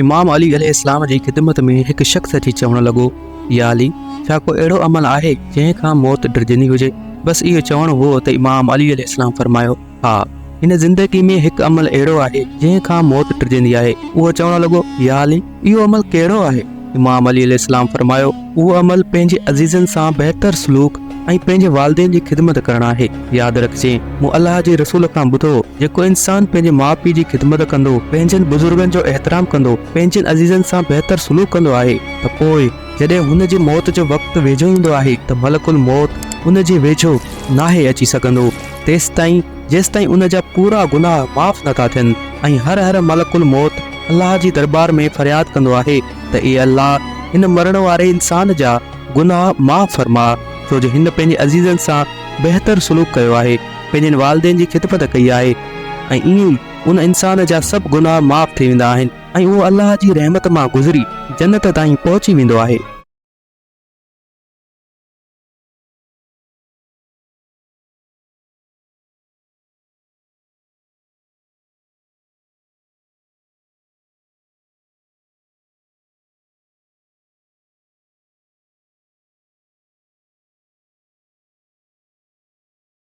امام علي عليه السلام جي خدمت ۾ هڪ شخص اچي چوڻ لڳو، يا علي! ڇا ڪو اهڙو عمل آهي جنهن کان موت ڊڄندي هجي؟ بس اهو چوڻ هو ته امام علي عليه السلام فرمايو، ها! هن زندگي ۾ هڪ عمل اهڙو آهي جنهن کان موت ڊڄندي آهي. اهو چوڻ لڳو، يا علي! اهو عمل ڪهڙو آهي؟ امام علي عليه السلام فرمايو، اهو عمل پنهنجي عزيزن سان بهتر سلوڪ ۽ پنهنجي والدين جي خدمت ڪرڻ آهي. ياد رکجين، مون الله جي رسول کان ٻڌو، جيڪو انسان پنهنجي ماء پيء جي خدمت ڪندو، پنهنجن بزرگن جو احترام ڪندو، پنهنجن عزيزن سان بهتر سلوڪ ڪندو آهي ته پوء جڏهن هن جي موت جو وقت ويجهو ايندو آهي ته ملڪ الموت ان جي ويجهو ناهي اچي سگهندو تيستائين جيستائين ان جا پورا گناهه معاف نه ٿا ٿين ۽ هر هر ملڪ الموت الله جي درٻار ۾ فرياد ڪندو آهي ته اي الله هن مرڻ واري انسان جا گناهه معاف فرماء ڇو جو هن پنهنجي عزيزن سان بهتر سلوڪ ڪيو آهي، پنهنجن والدين جي خدمت ڪئي آهي ۽ ائين ئي ان انسان جا سڀ گناهه معاف ٿي ويندا آهن ۽ اهو الله جي رحمت مان گذري جنت تائين پهچي ويندو آهي.